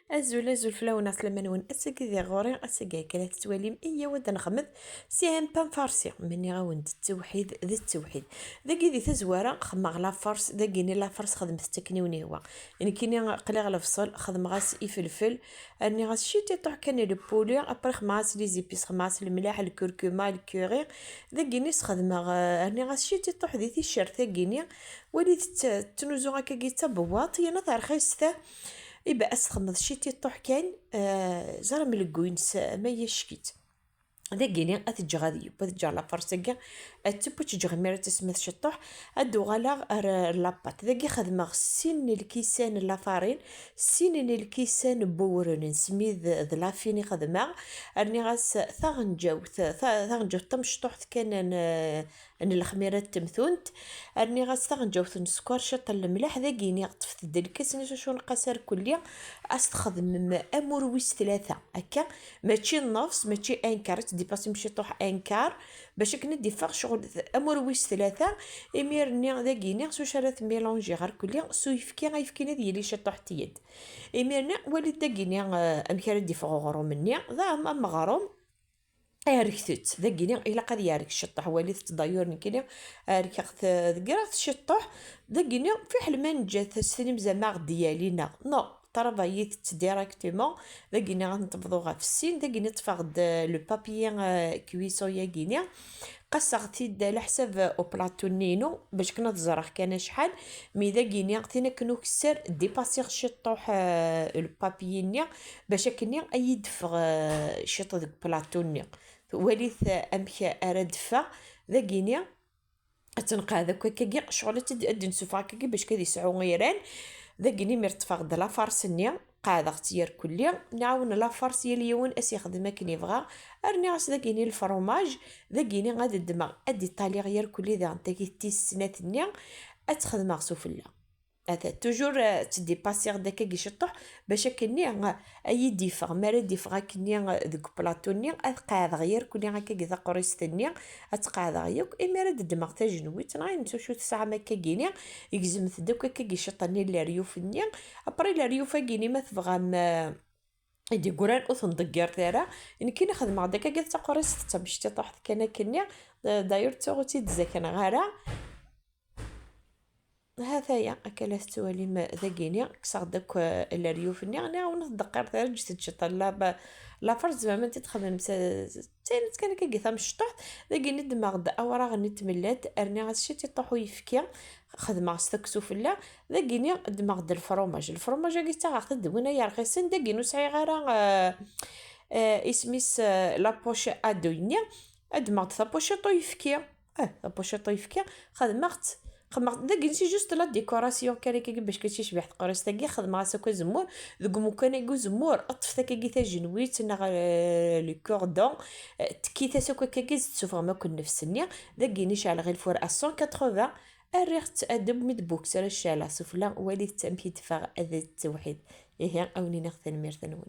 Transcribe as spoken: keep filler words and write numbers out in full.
Azul, azul fell-awen, ɛeslama-nwen. Ass-agi di ɣur-i, ass-agi akka la tettwalim, iyyaw ad nexmed si un pain farci. Ma nniɣ-awen-d d tawḥid, d tawḥid. Dagi di tazwara xedmeɣ la farce, dagi-ni la farce xedmet-tt akken i wen-ihwa. Nekkini qliɣ lebṣel, xedmeɣ-as ifelfel, rniɣ-as ciṭiṭuḥ kan n lpuli, après xedmeɣ-as les épices, xedmeɣ-as lemleḥ, lkurkuma, lkuri. Dagi-ni sxedmeɣ, eh, rniɣ-as ciṭiṭuḥ di ticcert-agi-ni. Walit tt-, ttnuzuɣ akkagi d tabewwaṭ, yerna terxist. Iba as txedmeḍ ciṭiṭuḥ kan, eh, ẓer amlegguy-ines ma yack-itt. Dagini ad t-ǧǧeɣ ad yeww, ad ǧǧeɣ la farce-agi ad teww, ad tt-ǧǧeɣ imir ad tesmet ciṭṭuḥ, ad d-uɣaleɣ ar, ar la pâte. Dagi xedmeɣ sin n lkisan n la farine, sin n lkisan n wewren n smid d la fine i xedmeɣ, rniɣ-as taɣenǧawt, ta-, taɣenǧawt tamecṭuḥt kan n, n lexmira n temtunt, rniɣ-as taɣenǧawt n sskeṛ, ciṭ n lemleḥ, dagini ṭṭfet-d lkas-nni s acu nqas ar kulli, as txedmem amur wis tlata, akka, mačči nnefs, mačči un quart, ad tdipasim ciṭuḥ un quart, bac akken ad d-iffeɣ ccɣel amur wis tlata, imir-nni dagini s wacu ara tmilanjiɣ ar kulli, s uyefki, ayefki-nni ad yili ciṭuḥ tiyyed. Imir-nni walit dagini, eh, amek ara d-iffeɣ uɣrum-nni, d am-, ameɣrum, Ɛerket-tt, dagini ilaq ad yeɛrek ciṭṭuḥ, walit-tt d'ailleurs nekkini ɛerkeɣ-t, greɣ-t ciṭṭuḥ, dagini fiḥel ma neǧǧa-t s tnim zama ɣ-d-yali neɣ non, travayit-tt directement, dagini ad n-tebḍu ɣef sin, dagini ṭṭfeɣ-d, euh, le papier, euh, cuisson-yagini, qaseɣ-t-id ɛla ḥsab au plateau-nni-inu, bac akken ad ẓreɣ kan acḥal, mi dagini tin akken ukessar dipasiɣ ciṭṭuḥ, euh, le papier-nni, bac akkenni ad yi-d-teffeɣ, euh, ciṭ deg plateau-nni. Walit, euh, amek ara d-teffeɣ. Dagini ad tt-nqeɛɛed akk akkagi, ccɣel ad tt-id-, ad d-nessufeɣ akkagi bac ad yesɛu iran. Dagini mi ṭṭfeɣ-d la farce-nni, qeɛɛdeɣ-tt yerkulli, nɛawen la farce yal yiwen ad s-yexdem akken yebɣa, rniɣ-as dagini lefrumaj, dagini ad ddmeɣ ad d-iṭaliɣ yerkulli daɣen tagi tis snat-nni, ad tt-xedmeɣ sufella. Ata, toujours, euh, ttdipasiɣ-d akkagi ciṭṭuḥ, bac akkenni, euh, ad yi-d-iffeɣ, mi ara d-iffeɣ akkenni, euh, deg plateau-nni, ad qeɛɛdeɣ yerkulli akkagi taqrist-nni, ad tt-qeɛɛdeɣ yakk, imi ara d-ddmeɣ tajenwitt, neɣ ayen s acu tesɛam akkagini, gezmet-d akk akkagi ciṭ-nni n leryuf-nni, après leryuf-agini ma tebɣam, euh, i d-yeggran ur ten-ḍeggiret ara, nekkini xedmeɣ-d akkagi d taqrist d tamectiṭuḥt kan akkenni, d-, d'ailleurs ttuɣ ur tt-id-zakaneɣ ara. Ha-t-aya, akka la tettwalim dagini, kkseɣ-d akk, eh, leryuf-nni, nniɣ-awen ur tdeqqiret ara, ǧǧet-d ciṭ n la, la farce, zemrem ad t-id-txedmem s, d tayen kan akkagi tamecṭuḥt, dagini ddmeɣ-d awraɣ-nni n tmellalt, rniɣ-as ciṭiṭuḥ uyefki, xedmeɣ-as taksu fell-a, dagini ddmeɣ-d lefrumaj. Lefrumaj-agi ttaɣeɣ-t-id d win ay rxisen, dagini ur sɛiɣ ara, eh, eh, isem-is, eh, la poche à deux-nni, ddmeɣ-d tapuciṭ uyefki. Ah, tapuciṭ uyefki, xedmeɣ-tt. Xedmeɣ-tt dagini, c'est juste la décoration kan akkagi bac kan tecbeḥ teqrist-agi, xedmeɣ-as akk azemmur. Deg umukan-agi uzemmur, ṭṭfet akkagi tajenwitt neɣ, euh, le cordon, euh, tekkit-as akk akkagi, ad tessufɣem akk nnefs-nni. Dagini ceɛleɣ i lfur à cent quatre-vingts, rriɣ-tt ad d-, mi d-bukseɣ ad ceɛleɣ sufella, walit-tt amek i d-teffeɣ d tawḥidt. Ihi, a wen-iniɣ tanemmirt-nwen.